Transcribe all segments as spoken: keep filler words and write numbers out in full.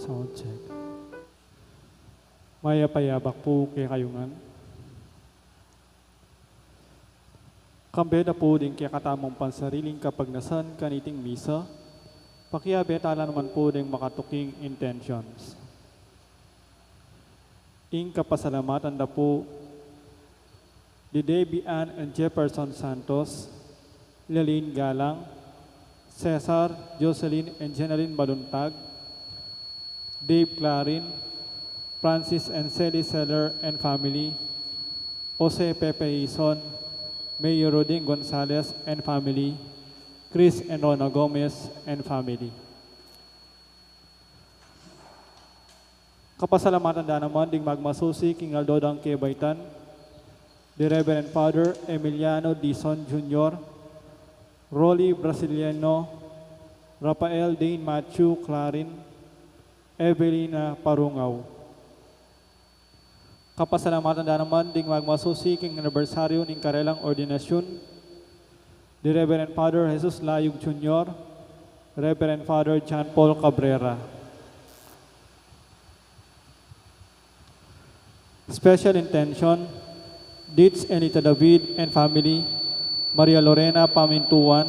Sound check. Mayap a yabak pu kekayu ngan. Kambe na pu ding kekatamung pansariling kapagnasan kaniting misa, pakiabe tala naman pu ding makatuking intentions. Ing kapasalamatan da pu di Debbie Ann and Jefferson Santos, Lilin Galang, Cesar, Jocelyn, and Jenaline Maluntag, Dave Clarin, Francis and Sally Seller and family, Jose Pepe Ison, Mayor Roding Gonzalez and family, Chris and Rona Gomez and family. Kapasalamatan da naman ding magmasusi king aldo dang kebaitan, di Reverend Father Emiliano Dizon Junior, Rolly Brasiliano, Rafael Dane Matthew Clarin, Evelina Parungaw. Kapasalamatan da naman ding magmasusi king anibersaryu ning karelang ordinasyun, di Reverend Father Jesus Layug Junior, Reverend Father John Paul Cabrera. Special intention, Ditz Enita David and family, Maria Lorena Pamintuan,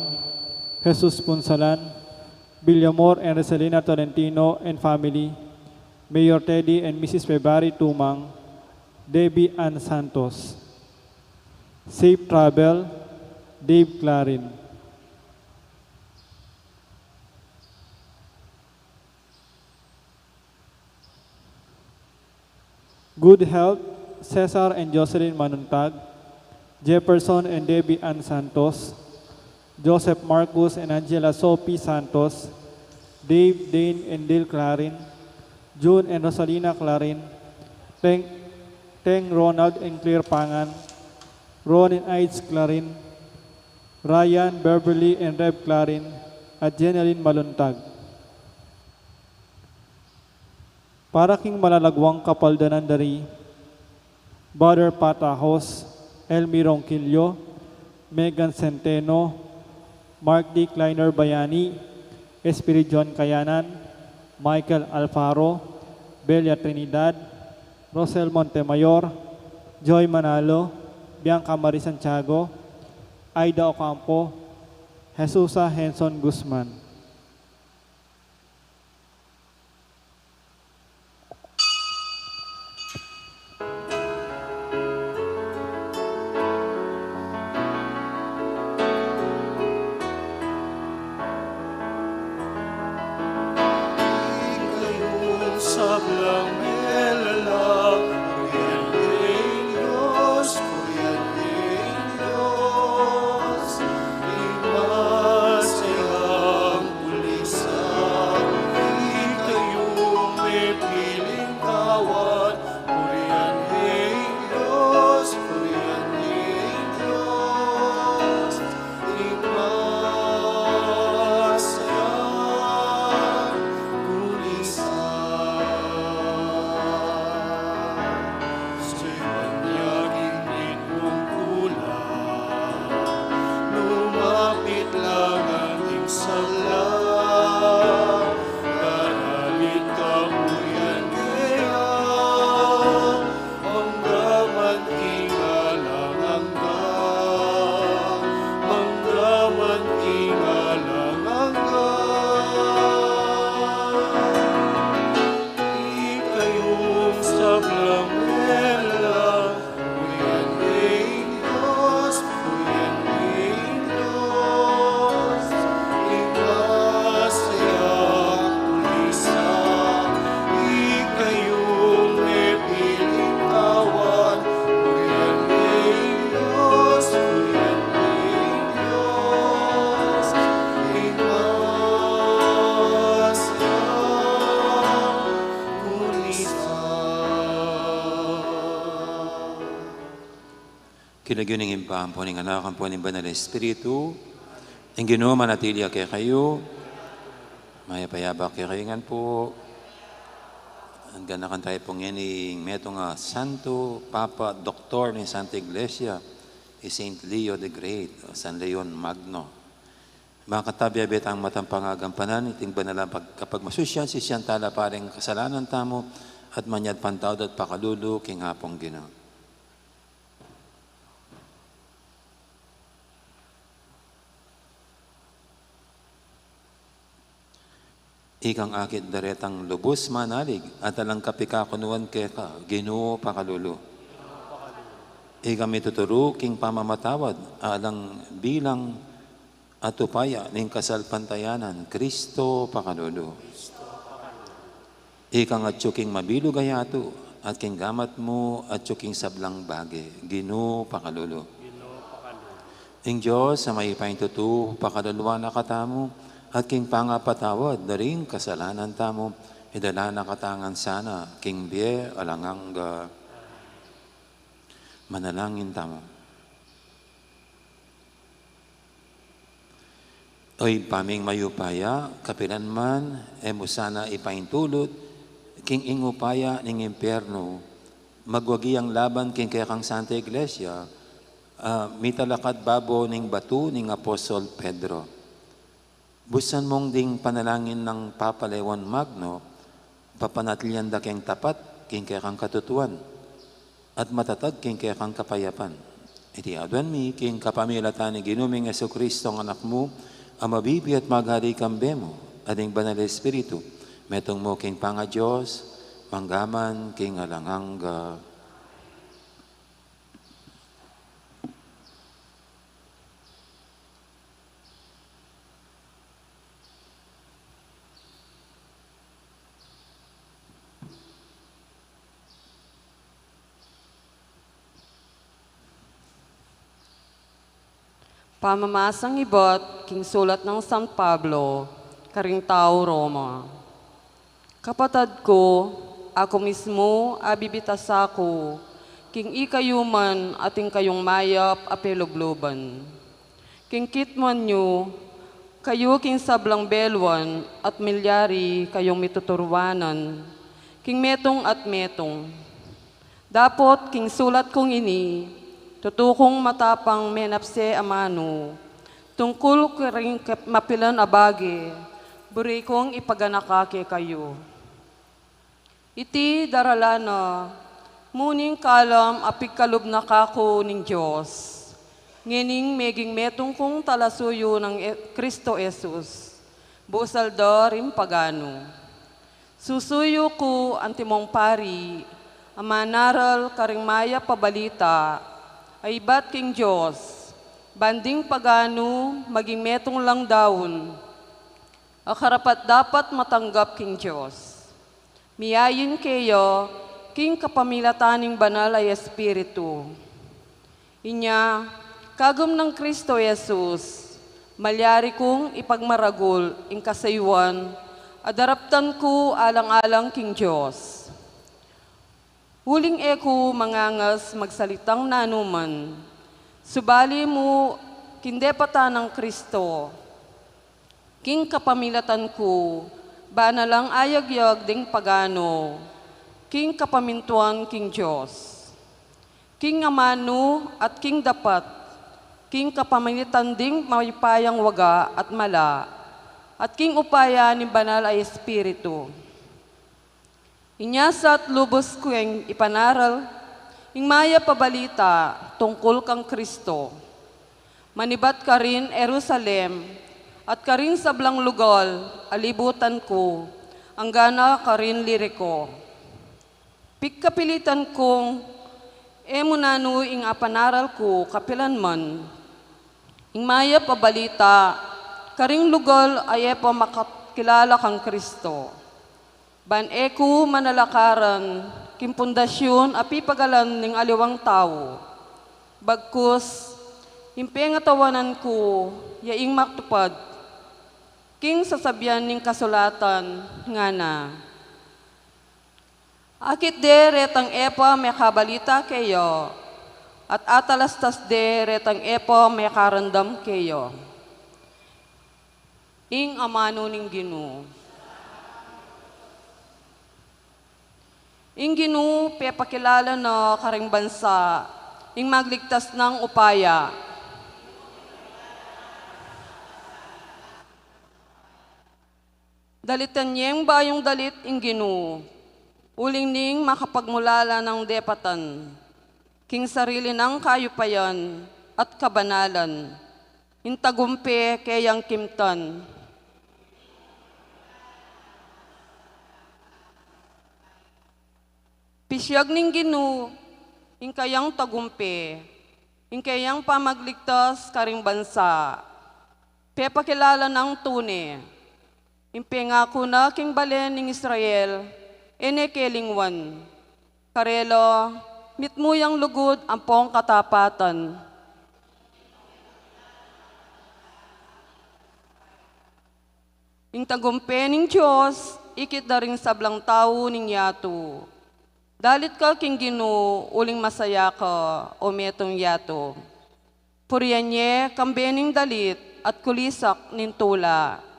Jesus Punsalan, Villamor and Rosalina Tolentino and family, Mayor Teddy and Missus February Tumang, Debbie Ann Santos. Safe travel, Dave Clarin. Good health, Cesar and Jocelyn Manuntag, Jefferson and Debbie Ann Santos, Joseph Marcus and Angela Sophie Santos, Dave, Dane, and Dale Clarin, June and Rosalina Clarin, Teng, Teng Ronald and Claire Pangan, Ron and Ides Clarin, Ryan, Beverly, and Rev Clarin, at Jeneline Maluntag. Para king malalagwang kapaldanan da ri Brother Pat Ahos, Elmi Ronquillo, Megan Centeno, Mark D. Kleiner Bayani, Espiridion Kayanan, Michael Alfaro, Belia Trinidad, Rosel Montemayor, Joy Manalo, Bianca Marie Santiago, Aida Ocampo, Jesusa Henson Guzman. Ikayung sablang melala, purian ing Dios, purian ing Dios, ing masayang kulisan, ikayung mepiling kawan, purian ing Dios, purian ing Dios, ing masayang kulisan. Sa panyakit ning pungkulan, lumapit lang ang tingsala, karalit kapurian keya, mangga man king alang angga, mangga man king alang angga. Ikayung sablang melala, purian ing Dios, purian ing Dios, ing masayang kulisan, ikayung mepiling kawan, purian ing Dios, purian ing Dios, ing masayang kulisan. King lagyu ning Ibpa, ampo ning Anak, ampo ning Banal a Espiritu, ing Ginu manatili ya kekayu. Mayap a yabak kekayu ngan pu. Ganakan tayu pu ngeni ing metung a Santo Papa, Doktor ning Santa Iglesia, i Saint Leo the Great, o San Leon Magno. Makatabi a betang matang pangagampanan, iting banal a pag-, kapagmasusyan, sisian tala pa ring kasalanan tamu, at manyad pantawad at pakalulu, king Apung Ginu. Ikang akit daretang lubus manalig, at alang kapikakunuan keka, Ginu, pakalulu. Ikang mituturu king pamamatawad, alang bilang at upaya ning kasalpantayanan, Kristo, pakalulu. Ikang atyu king mabilug a yatu, at king gamat mu atyu king sablang bage, Ginu, pakalulu. Ing Dios a mayupayang tutu, pakaluluan na katamu, at king pangapatawad da ring kasalanan tamu, idala na katamu ngan sana king bie alang angga. Manalangin tamu. O Ibpa ming mayupaya, kapilan man e mu sana ipaintulut king ing upaya ning impiernu, magwagi yang laban king kekang Santa Iglesia, a mitalakad babo ning batu ning Apostol Pedro. Busan mung ding panalangin nang Papa Leon Magno, papanatilian da keng tapat king kekang katutuan, at matatag king kekang kapayapan. Iti aduan mi king kapamilatan ning Ginu ming Jesucristo, ing Anak mu, a mabibie at maghari kambe mu, at ning Banal a Espiritu, metung mu king pangaDios, mangga man king alang angga. Pamamasang ibat king sulat nang San Pablo karing tau Roma. Kapatad ku, aku mismu a bibitasa ku king ikayu man at ing kayung mayap a pelubluban. King kitman yu, kayu king sablang beluan at milyari kayung mituturuanan king metung at metung. Dapot king sulat kung ini, tutu kung matapang menapse amanu tungkul karing kep-, mapilan a bage, buri kung ipaganaka kekayu. Iti daralan na, muning kalam a pigkalub na kaku ning Dios, ngening meging metung kung talasuyu nang E-, Cristo Jesus, busal da ring paganu. Susuyu ku antimong pari a manaral karing mayap a balita a ibat king Dios, ban ding paganu maging metung lang daun a karapat-dapat matanggap king Dios. Miyain keya king kapamilatan ning Banal a Espiritu. Inya, kagum nang Cristo Jesus, malyari kung ipagmaragul ing kasayuan a daraptan ku alang-alang king Dios. Uling e ku mangangas magsalitang nanuman, subali mu king depatan nang Cristo, king kapamilatan ku, bana lang ayagyag ding paganu king kapamintuan king Dios. King amanu at king dapat, king kapamilatan ding mayupayang waga at mala, at king upaya ning Banal a Espiritu. Inya sat lubus kung ipanaral ing mayap a balita tungkul kang Cristo, manibat karin Jerusalem at karing sablang lugal a libutan ku, anggana karin Ilirico. Pigkapilitan kung e mu nanu ing apanaral ku kapilan man ing mayap a balita karing lugal a e pa makakilala kang Cristo. Ban e ku manalakaran king pundasyun a pipagalan ning aliwang tau. Bagkus, ing pengatawanan ku ya ing matupad king sasabian ning kasulatan, ngana: Akit de retang e pa mekabalita keya, at atalastas de retang e pa mekarandam keya. Ing amanu ning Ginu. Ing Ginu pepakilala na karing bansa ing magligtas nang upaya. Dalitan yeng bayung dalit ing Ginu, uling ning makapagmulala nang depatan, king sarili nang kayupayan at kabanalan, ing tagumpe keyang kimtan. Pisyag ning Ginu ing kayang tagumpe, ing kayang pamagligtas karing bansa. Pepakilala nang tune ing pengaku na king balen ning Israel, e ne ke lingwan. Karela, mitmu yang lugud ampong katapatan. Ing tagumpe ning Dios ikit da ring sablang tau ning yatu. Dalit ka king Ginu uling masaya ka, o metung yatu. Purian ye kambe ning dalit at kulisak ning tula.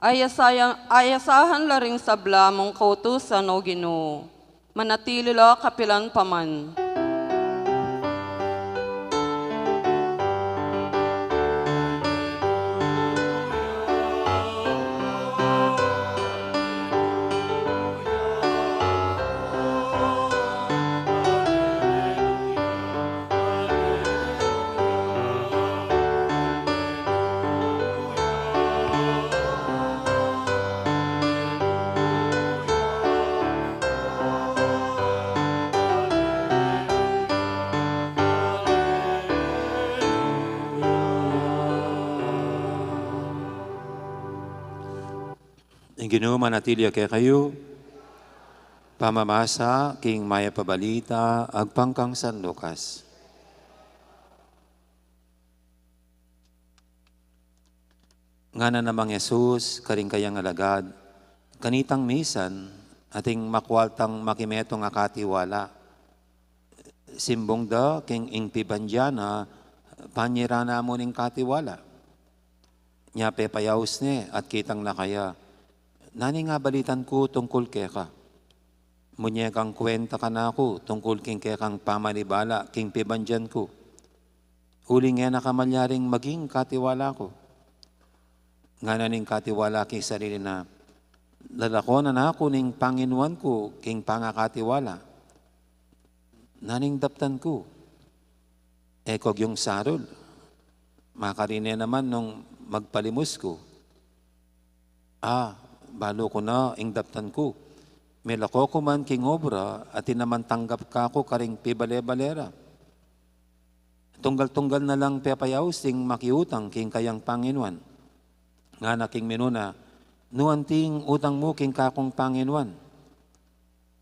Ayasaya-, ayasahan la ring sabla mung kautusan, o Ginu, manatili la kapilan pa man. Ing Ginu manatili ya kekayu. Pamamasa king Mayap a Balita agpang kang San Lucas. Ngana namang Jesus karing kayang alagad, kanitang misan, ating makwaltang makimetung a katiwala. Simbung da king ing pibandian na, panyira na mu ning katiwala. Nya pepayaus ne at kitang na kaya, nanu ing abalitan ku tungkul keka? Munye kang kwenta kanaku tungkul king kekang pamanibala king pibandian ku. Uling e na ka malyaring maging katiwala ku. Ngana ning katiwala king sarili na, lalakonan na ku ning panginuan ku king pangakatiwala. Nanu ing daptan ku? E ku agyung sarul. Makarine naman nung magpalimus ku. A, balu ku na ing daptan ku. Melako ku man king obra, atin naman tanggap kaku karing pibale-bale ra. Tunggal-tunggal na lang pepayaus ing makiutang king kayang panginuan. Ngana king minuna, nu anting utang mu king kakung panginuan?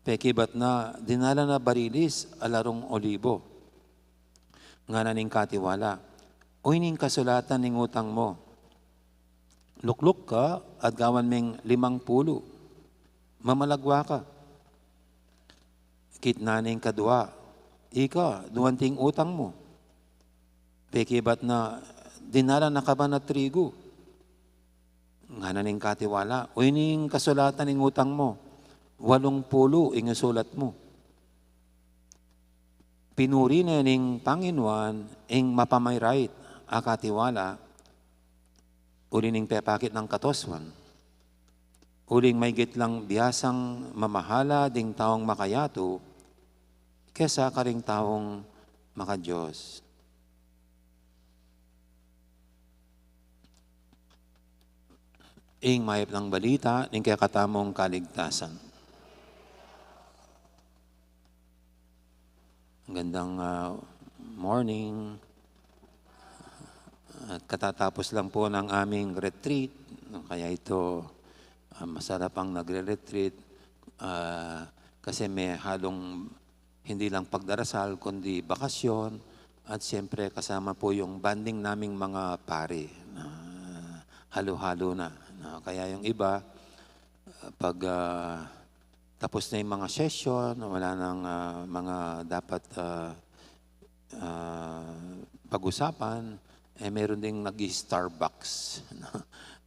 Pekibat na, dinalan na barilis a larung olibo. Ngana ning katiwala, oyni ing kasulatan ning utang mu. Lukluk ka at gawan meng limang pulu. Mamalagwa ka. Kitnan ne ing kadwa, ika, nu anting utang mu? Pekibat na, dinalan na kaban a trigu. Ngana ning katiwala, oyni ing kasulatan ning utang mu? Walung pulu ing isulat mu. Pinuri ne ning Panginuan ing mapamarait a katiwala, uli ning pepakit nang katusuan. Uling maigit lang biasang mamahala ding taung makayatu kesa karing taung makaDios. Ing mayap nang balita ning kekatamung kaligtasan. Magandang, ah, morning. At katatapos lang po ng aming retreat, kaya ito, ah, masarap ang nagre-retreat. Ah, kasi may halong hindi lang pagdarasal, kundi bakasyon, at siyempre kasama po yung bonding naming mga pari na halo-halo na, no? Kaya yung iba, ah, pag, ah, tapos na yung mga session, wala nang, ah, mga dapat, ah, ah, pag-usapan, eh, meron ding nag-Starbucks, no?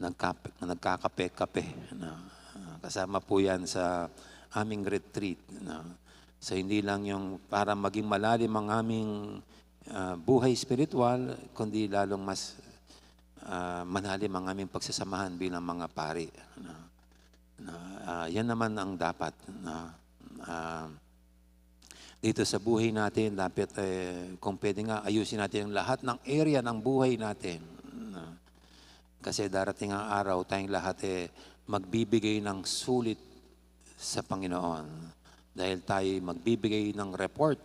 Nagkape, nagkakape-kape, no? Ah, kasama po yan sa aming retreat, no? So, hindi lang yung para maging malalim ang aming, ah, buhay spiritual, kundi lalong mas, ah, malalim ang aming pagsasamahan bilang mga pari, no? Na, ah, yan naman ang dapat, no? Ah, dito sa buhay natin, dapat, eh, kung pwede nga, ayusin natin ang lahat ng area ng buhay natin, no? Kasi darating ang araw, tayong lahat, eh, magbibigay ng sulit sa Panginoon. Dahil tayo magbibigay ng report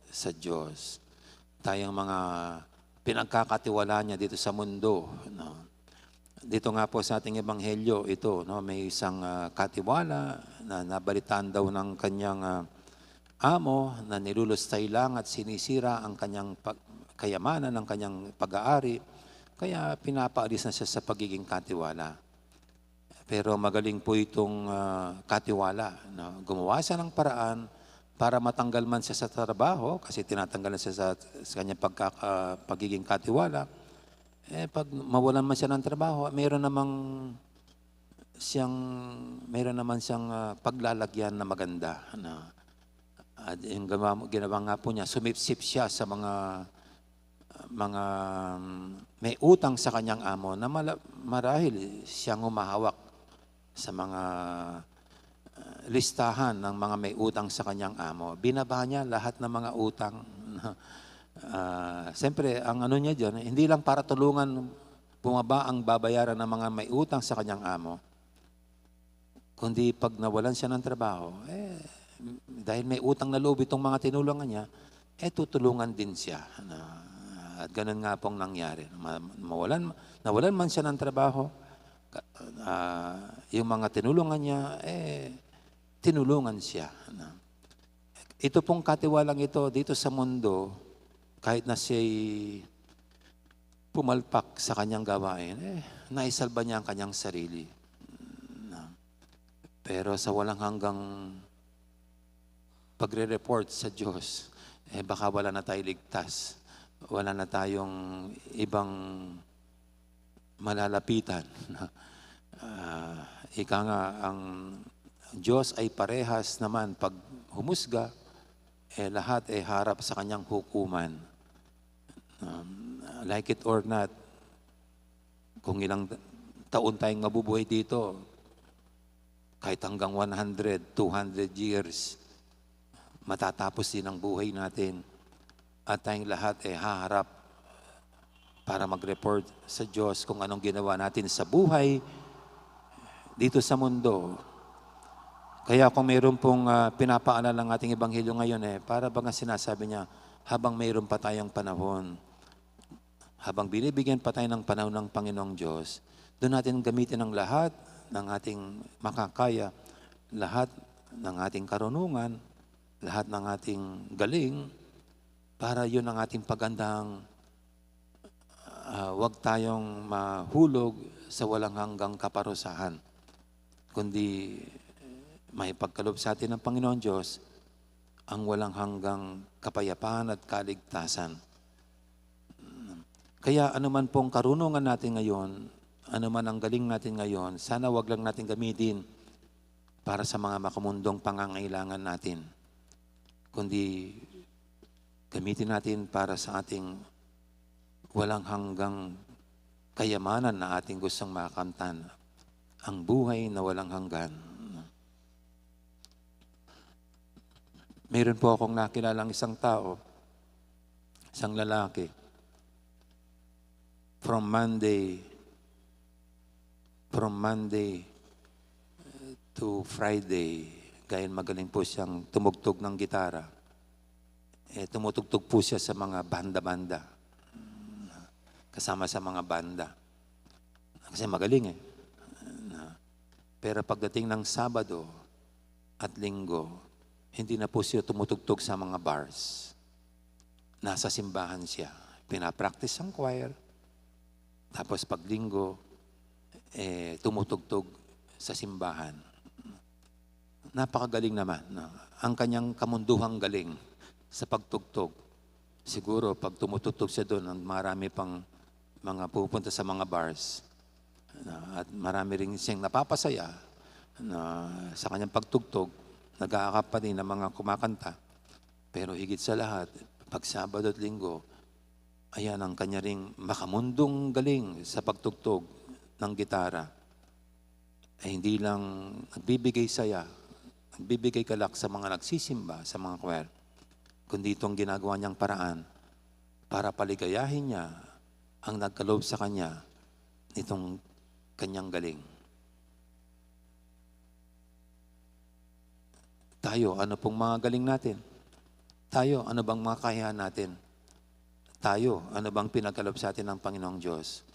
sa Diyos. Tayong mga pinagkakatiwalaan niya dito sa mundo, no? Dito nga po sa ating ebanghelyo, ito, no, may isang, ah, katiwala na nabalitaan daw ng kanyang, ah, amo na nilulustay lang at sinisira ang kanyang pag-, kayamanan, ang kanyang pag-aari. Kaya pinapaalis na siya sa pagiging katiwala. Pero magaling po itong, ah, katiwala, no? Gumawa siya ng paraan para matanggal man siya sa trabaho, kasi tinatanggal na siya sa, sa kanyang pagkaka-, pagiging katiwala. Eh, pag mawalan man siya ng trabaho, meron namang siyang, meron naman siyang, ah, paglalagyan na maganda, no? At yung ginawa, ginawa nga po niya, sumipsip siya sa mga, mga, mm, may utang sa kanyang amo na mala-, marahil siyang humahawak sa mga, ah, listahan ng mga may utang sa kanyang amo. Binaba niya lahat ng mga utang. Ah, siyempre, ang ano niya diyan, hindi lang para tulungan bumaba ang babayaran ng mga may utang sa kanyang amo, kundi pag nawalan siya ng trabaho, eh, dahil may utang na loob itong mga tinulungan niya, eh, tutulungan din siya. Na, at ganun nga pong nangyari. Ma-, mawalan, nawalan man siya ng trabaho, ka-, ah, yung mga tinulungan niya, eh, tinulungan siya. Na, ito pong katiwalang ito dito sa mundo, kahit na siya'y pumalpak sa kanyang gawain, eh, naisalba niya ang kanyang sarili. Na, pero sa walang hanggang pagre-report sa Diyos, eh, baka wala na tayo ligtas. Wala na tayong ibang malalapitan. Ah, ika nga, ang Diyos ay parehas naman pag humusga, eh, lahat ay harap sa kanyang hukuman. Um, like it or not, kung ilang taon tayong mabubuhay dito, kahit hanggang one hundred, two hundred years, matatapos din ang buhay natin. At tayong lahat ay haharap para mag-report sa Diyos kung anong ginawa natin sa buhay dito sa mundo. Kaya kung mayroon pong, ah, pinapaalala ng ating ebanghelyo ngayon, eh, para baga sinasabi niya, habang mayroon pa tayong panahon, habang binibigyan pa tayo ng panahon ng Panginoong Diyos, doon natin gamitin ang lahat ng ating makakaya, lahat ng ating karunungan, lahat ng ating galing, para yun ang ating pagandang, ah, wag tayong mahulog sa walang hanggang kaparusahan, kundi may pagkaloob sa atin ng Panginoon Diyos ang walang hanggang kapayapaan at kaligtasan. Kaya anuman pong karunungan natin ngayon, anuman ang galing natin ngayon, sana wag lang natin gamitin para sa mga makamundong pangangailangan natin, kundi gamitin natin para sa ating walang hanggang kayamanan na ating gustong makamtan, ang buhay na walang hanggan. Mayroon po akong nakilalang isang tao, isang lalaki. From Monday, from Monday, uh, to Friday, dahil magaling po siyang tumugtog ng gitara. Eh, tumutugtog po siya sa mga banda-banda. Kasama sa mga banda. Kasi magaling eh. Na, pero pagdating ng Sabado, at Linggo, hindi na po siya tumutugtog sa mga bars. Nasa simbahan siya. Pinapractice ang choir. Tapos pag Linggo, eh, tumutugtog sa simbahan. Napakagaling naman, no? Ang kanyang kamunduhang galing sa pagtugtog. Siguro, pag tumutugtog siya doon, ang marami pang mga pupunta sa mga bars, no? At marami rin siyang napapasaya na sa kanyang pagtugtog, nag-aakap pa din ang mga kumakanta. Pero higit sa lahat, pag Sabado at Linggo, ayan ang kanya ring makamundong galing sa pagtugtog ng gitara. Ay hindi lang nagbibigay saya, nagbibigay galak sa mga nagsisimba, sa mga choir, kundi itong ginagawa niyang paraan para paligayahin niya ang nagkaloob sa kanya nitong kanyang galing. Tayo, ano pong mga galing natin? Tayo, ano bang mga kakayahan natin? Tayo, ano bang pinagkaloob sa atin ng Panginoong Diyos?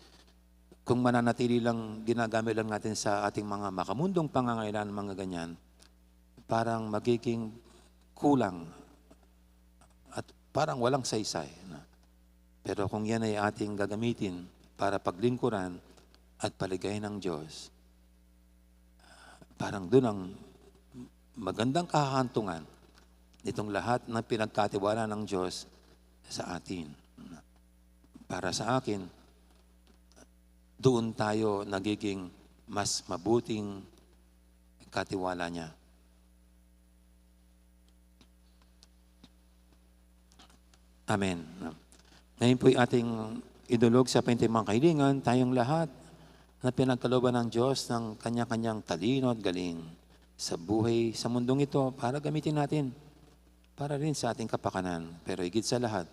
Kung mananatili lang, ginagamit lang natin sa ating mga makamundong pangangailangan, mga ganyan, parang magiging kulang at parang walang saysay, no? Pero kung yan ay ating gagamitin para paglingkuran at paligayan ng Diyos, parang dun ang magandang kahahantungan nitong lahat ng pinagkatiwala ng Diyos sa atin. Para sa akin, doon tayo nagiging mas mabuting katiwala niya. Amen. Ngayon po'y ating idulog sa panintay mga kahilingan, tayong lahat na pinagkalooban ng Diyos ng kanya-kanyang talino at galing sa buhay sa mundong ito para gamitin natin para rin sa ating kapakanan. Pero higit sa lahat,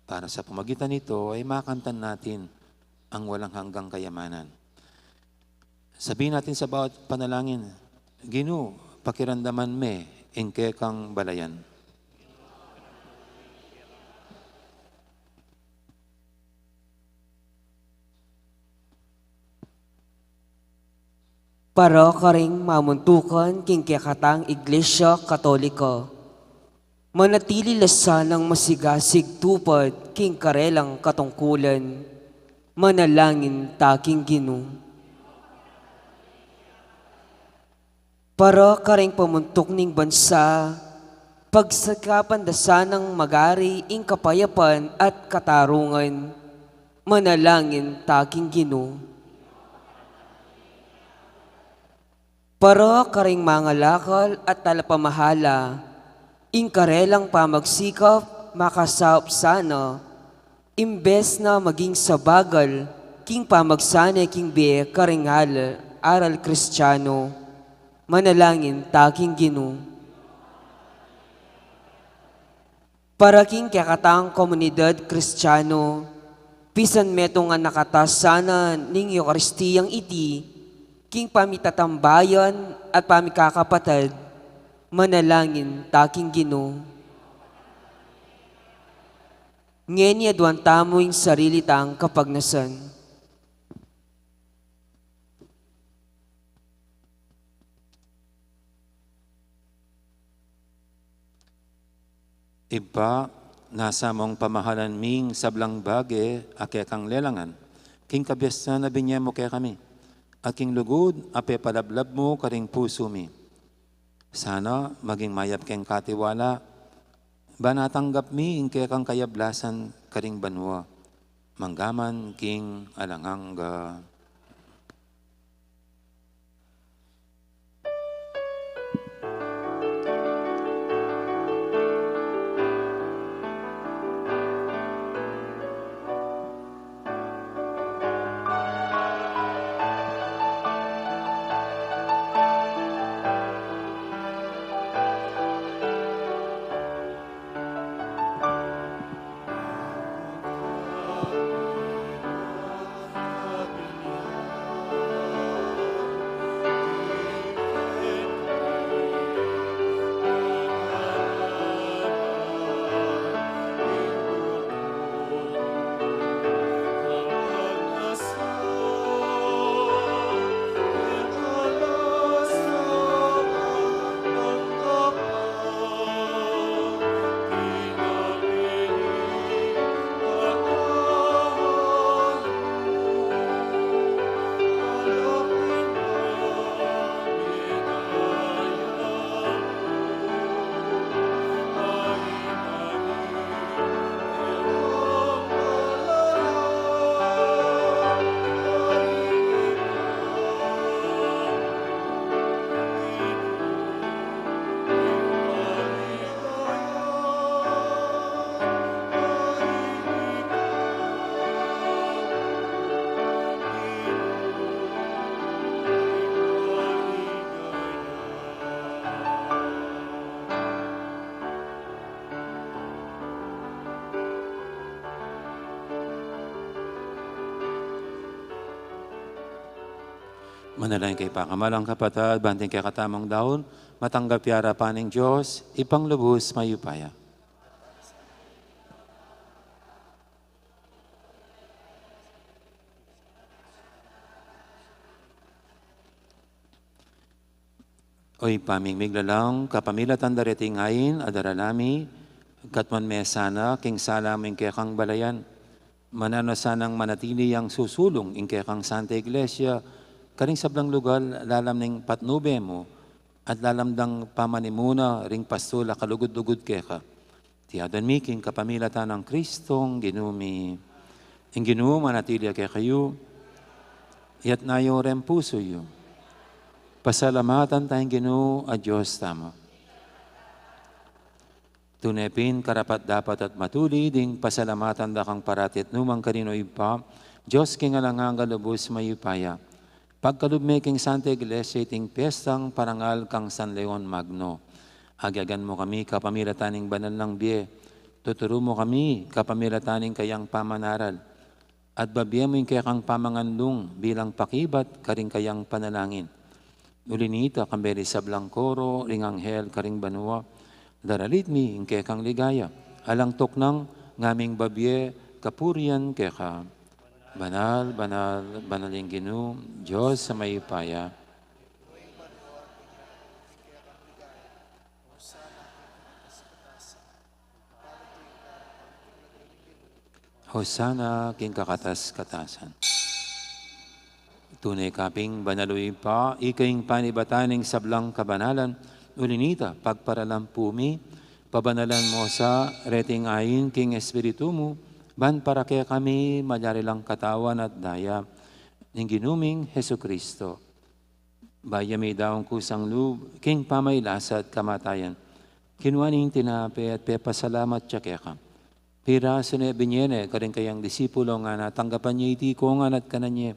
para sa pamagitan nito ay makamtan natin ang walang hanggang kayamanan. Sabihin natin sa bawat panalangin, "Ginu, pakiramdaman me ing kekang balayan." Para karing mamuntukan king kekatang Iglesia Katolika. Manatili la sanang masigasig tupad king karelang katungkulan. Manalangin ta king Ginu. Para karing pamuntuk ning bansa, pagsikapan da sanang magari ing kapayapan at katarungan. Manalangin ta king Ginu. Para karing mangalakal at talapamahala, ing karelang pamagsikap makasaup sana, imbes na maging sabagal king pamagsane king bie karing aral, aral Kristiyano. Manalangin ta king Ginu. Para king kekatang komunidad Kristiyano, pisan metung a nakatas sana ning Eukaristiyang iti king pamitatambayan at pamikakapatad, manalangin ta king Ginu. Ngeni aduan tamu ing sarili tang kapagnasan. Ibpa, nasa mung pamahalan mi ing sablang bage a kekang lelangan, king kabiasnan a binie mu kekami, at king lugud a pepalablab mu karing pusu mi. Sana maging mayap keng katiwala, ban atanggap mi ing kekang kayablasan karing banua, manggaman king alang angga. Manalangin kayu pakamalan kung kapatad, ban ing kekatamung daun matanggap ya arapan ning Dios Ibpang lubus mayupaya. O Ibpa ming miglalang, kapamilatan da reting ain a daralan mi, katmuan me sana king sala mu ing kekang balayan. Mananu sanang manatili yang susulung ing kekang Santa Iglesia karing sablang lugal lalam ning patnube mu, at lalam dang pamanimuna ring pastul a kalugud-lugud keka. Iti aduan mi king kapamilatan nang Kristong Ginu mi. Ing Ginu manatili ya kekayu. Iyatas yu ring pusu yu. Pasalamatan taya ing Ginu a Dios tamu. Tune pin karapat-dapat at matulid ing pasalamatan da kang parati at nukarin man, O Ibpa, Dios king alang angga, lubus mayupaya. Pagkalub me king Santa Iglesia iting piestang parangal kang San Leon Magno. Agyagan mu kami kapamilatan ning banal nang bie. Tuturu mu kami kapamilatan ning kayang pamanaral. At babie mu ing kekang pamanganlung bilang pakibat karing kayang panalangin. Uli nita, kambe ring sablang koro ring anghel karing banua, daralit mi ing kekang ligaya. Alang tuknang ngaming babie kapurian keka. Banal, banal, banal ing Ginu, Dios a mayupaya. Hosana king kakatas-katasan. Tune ka pin banal, O Ibpa, ika ing panibatan ning sablang kabanalan, uli nita, pagparalan pu mi, pabanalan mu sa reting ain king Espiritu mu, ban para kekami malyari lang katawan at daya ning Ginu ming Jesucristo. Bayu ya midaun kusang lub king pamagkasakit at kamatayan, kinua ne ing tinape at pepasalamat ya keka. Pirasu ne, binie ne karing kayang disipulo, ngana, tanggapan ye iti kongan at kanan ye.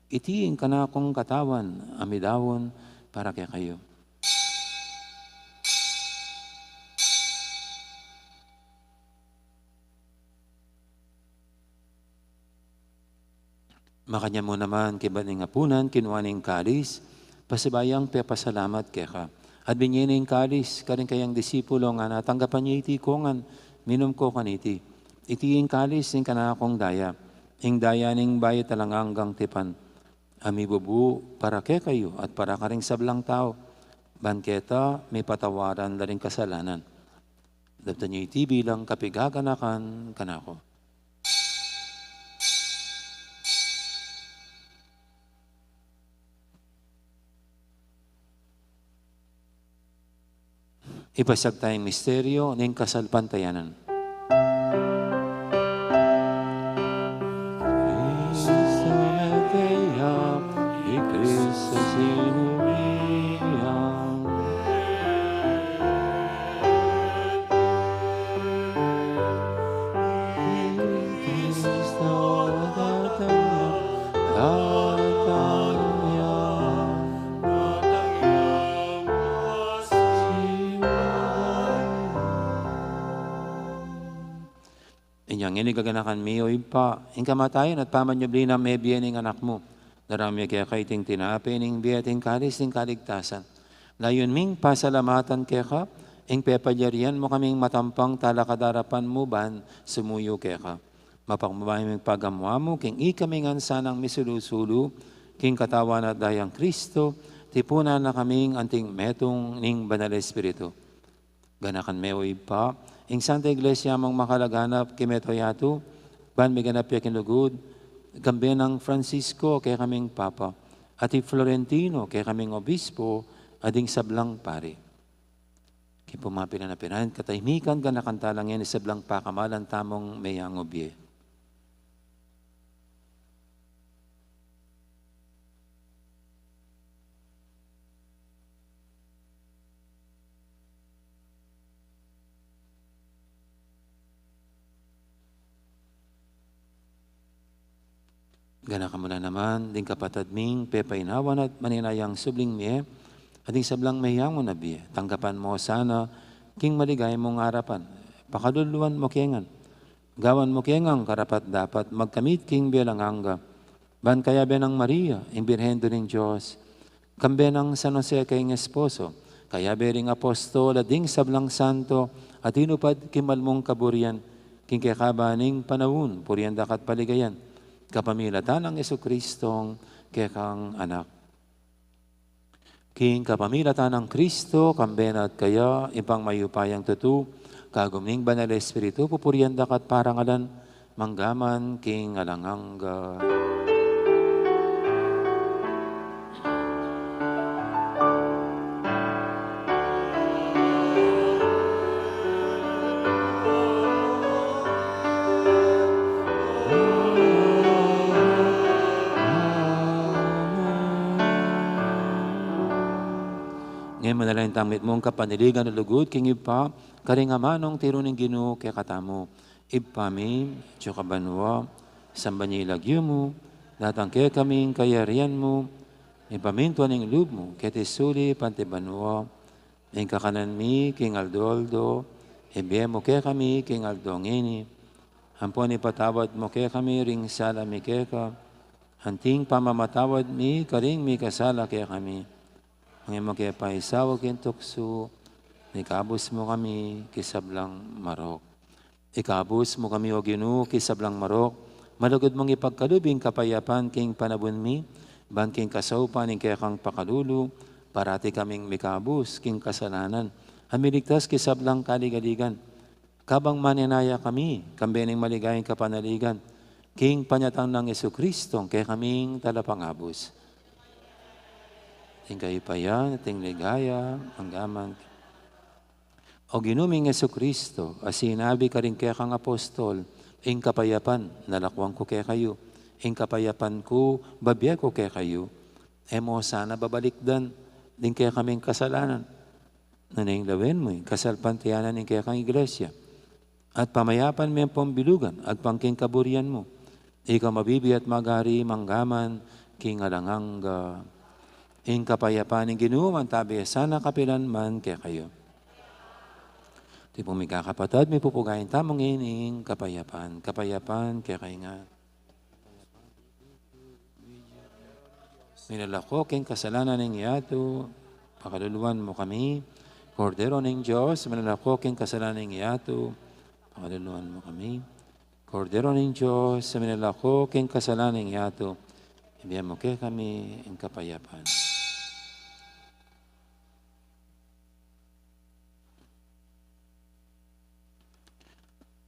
Iti ing kanakung katawan a midaun para kekayu. Makanyan mu naman, kaybat ning apunan, kinua ne ing kalis, pasibayu yang pepasalamat keka. At binie ne ing kalis karing kayang disipulo, ngana, tanggapan ye iti kongan, minum ko kaniti. Iti ing kalis ning kanakung daya, ing daya ning bayu at alang anggang tipan, a mibubu para kekayu at para karing sablang tau, ban keta mipatawaran la ring kasalanan. Daptan ye iti bilang kapigaganakan kanaku. Ipasiag taya ing misteryo ning kasalpantayanan. Cristo mete ya, i Cristo sinubian. Inya ngeni gaganakan mi, o Ibpa, ing kamatayan at pamanyubli nang mebie ning Anak mu. Daraun mi keka iting tinape ning bie at ing kalis ning kaligtasan. Layun ming pasalamatan keka ing pepalyarian mu kaming matampang talakad king arapan mu ban sumuyu keka. Mapakmabayung pagamua mu king ikami ngan sanang misulu-sulu king katawan at dayang Cristo, tipunan na kaming anting metung ning Banal Espiritu. Ganakan me, o Ibpa, ing Santa Iglesia mung makalaganap king mabilug a yatu, ban miganap ya king lugud, kambe nang Francisco, kekaming Papa, at i Florentino, kekaming Obispo, at ding sablang pari. King pumapinanapinang katahimikan, ganakan tala ngeni ing sablang pakamalan tamung meyangu bie. Ganakan mu na naman ding kapatad ming pepainawan at maninayang subling mie, at ding sablang meyangu na bie. Tanggapan mu sana king maligaya mung arapan. Pakaluluan mu ke ngan. Gawan mu ke ngan karapat-dapat magkamit king bie alang angga. Ban kayabe nang Maria, ing Birhen Indu ning Dios, kambe nang San Jose a kayang esposo, kayabe ring apostol at ding sablang santo a tinupad king mal mung kaburian, king kekaban ning panaun, purian da ka at paligayan, kapamilatan nang Jesucristong kekang Anak. King kapamilatan nang Kristo, kambe na at kaya, Ibpang mayupayang tutu, kagum ning Banal Espiritu, pupurian da ka at parangalan, mangga man king alang angga. Ngeni manalangin tamu mitmung kapanaligan a lugud king Ibpa, karing amanung tiru ning Ginu kekatamu. Ibpa mi, atsu ka banua, samban ya ing lagyu mu, datang kekami ing kayarian mu, mipamintuan ing lub mu, keti sulip anti banua. Ing kakanan mi king aldo-aldo, ibie mu kekami king aldo ngeni. Ampon ipatawad mu kekami ring sala mi keka, anti ing pamamatawad mi karing mikasala kekami. Manga e mu ke paisaul king tuksu, ikabus mu kami king sablang marok. Ikabus mu kami, O Ginu, king sablang marok, malugud mung ipagkalub ing kapayapan king panaun mi, ban king kasaupan ning kekang pakalulu, parati kaming mikabus king kasalanan, a miligtas king sablang kaligaligan. Kabang manenaya kami, kambe ning maligayang kapanaligan, king panyatang nang Jesucristo, kekaming talapangabus. Ing kayupayan at ing ligaya, mangga man. O Ginu ming Jesucristo, a sinabi karing kekang apostol, ing kapayapan, lalakwan ku kekayu, ing kapayapan ku, babie ku kekayu. E mu sana babalikdan, ding kekaming kasalanan. Nune ing lawen mu, ing kasalpantayanan ning kekang Iglesia. At pamayapan me ampong bilugan, agpang king kaburian mu. Ika mabibie at magari, mangga man, king alang angga. Ing kapayapan ning Ginu, mantabi sana kapilan man kekayu. Tipung mikakapatad, mipupugayan tamu ngeni ing kapayapan. Kapayapan kekayu ngan. Minalako king kasalanan ning yatu, pakaluluan mu kami. Kordero ning Dios, minalako king kasalanan ning yatu, pakaluluan mu kami. Kordero ning Dios, minalako king kasalanan ning yatu, ibie mu kekami ing kapayapan.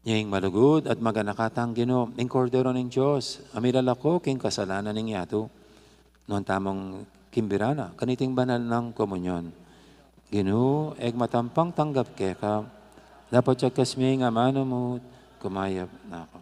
Nya ing malugud at maganaka tang Ginu, ing Kordero ning Dios, a milalako king kasalanan ning yatu. Nuan tamung kimbira na kaniting banal nang komunyon. Ginu, e ku matampang tanggap keka, dapot agkas me ing amanu mu, kumayap na ku.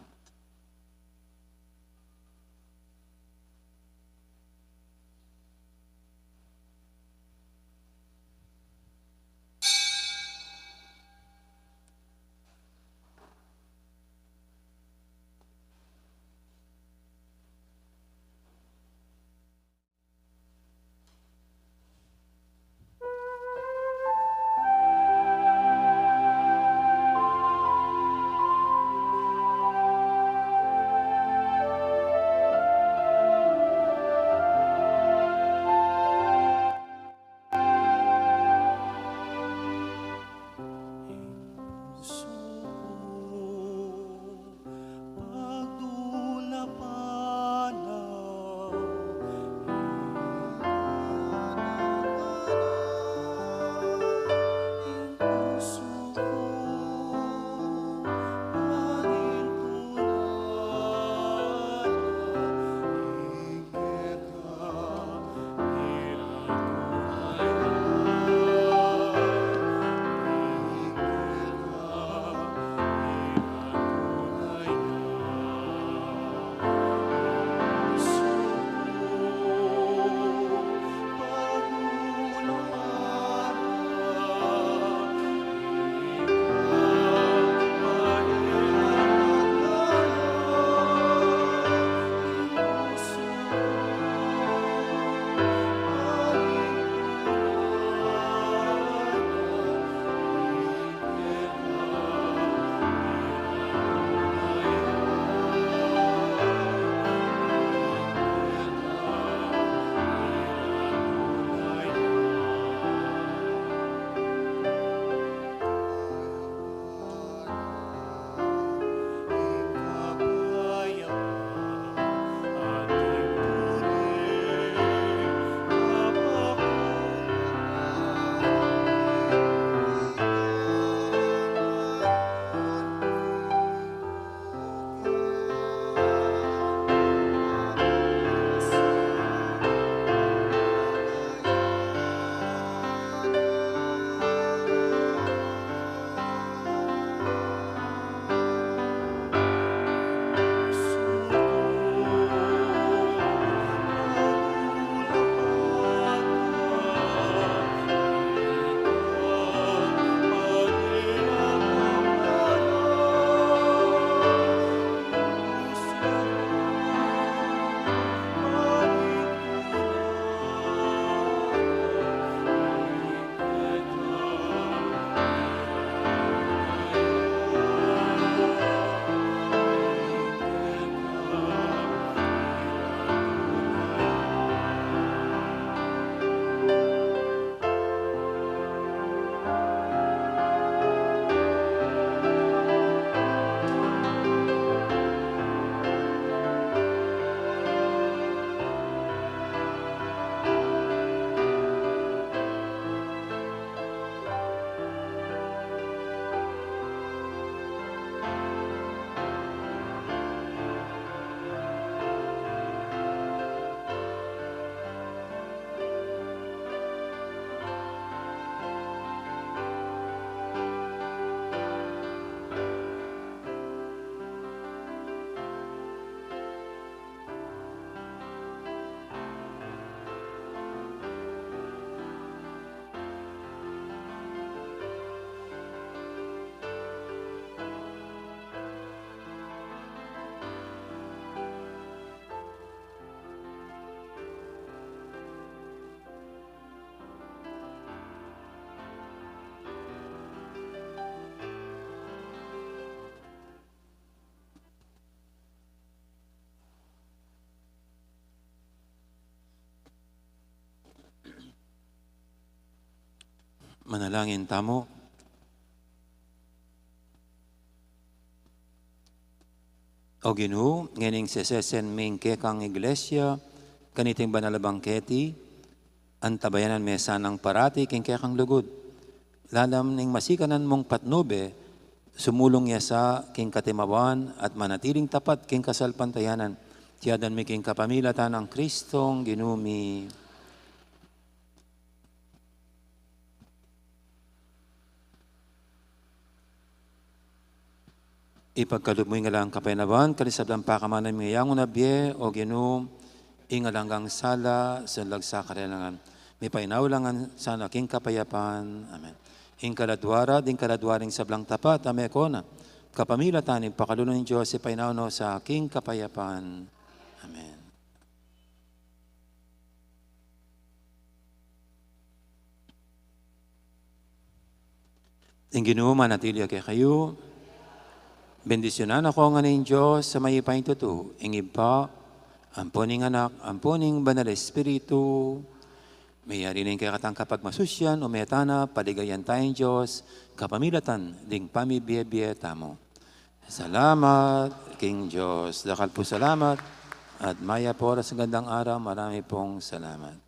Manalangin tamu. O Ginu, ngening sesesen mi ing kekang iglesia kaniting banal a bangketi, antabayanan me sanang parati king kekang lugud. Lalam ning masikanan mung patnube, sumulung ya sa king katimawan at manatiling tapat king kasalpantayanan. Iti aduan mi king kapamilatan nang Kristong Ginu mi. Ipagkalub mu ing alang kapaynawan, karing sablang pakamangan mi ngeni, o Ginu, ing alang anggang sala, sunlag sa karelangan. Mipaynawa la ngan sana king kapayapan. Amen. Ing kaladua ra, ding kaladua ring sablang tapat, a mekona, kapamilatan ning pakalulu ning Dios, ipaynawa no sa king kapayapan. Amen. Ing Ginu manatili ya kekayu. Bendisyunan na kayu ngan ning Dios a mayupayang tutu, ing Ibpa, ampo ning Anak, ampo ning Banal a Espiritu. Meyari ne ing kekatang kapagmasusyan, ume tana, paligayan taya ing Dios kapamilatan ding pamibie-bie tamu. Salamat king Dios. Dakal pung salamat at mayap a oras, magandang araw, marami pong salamat.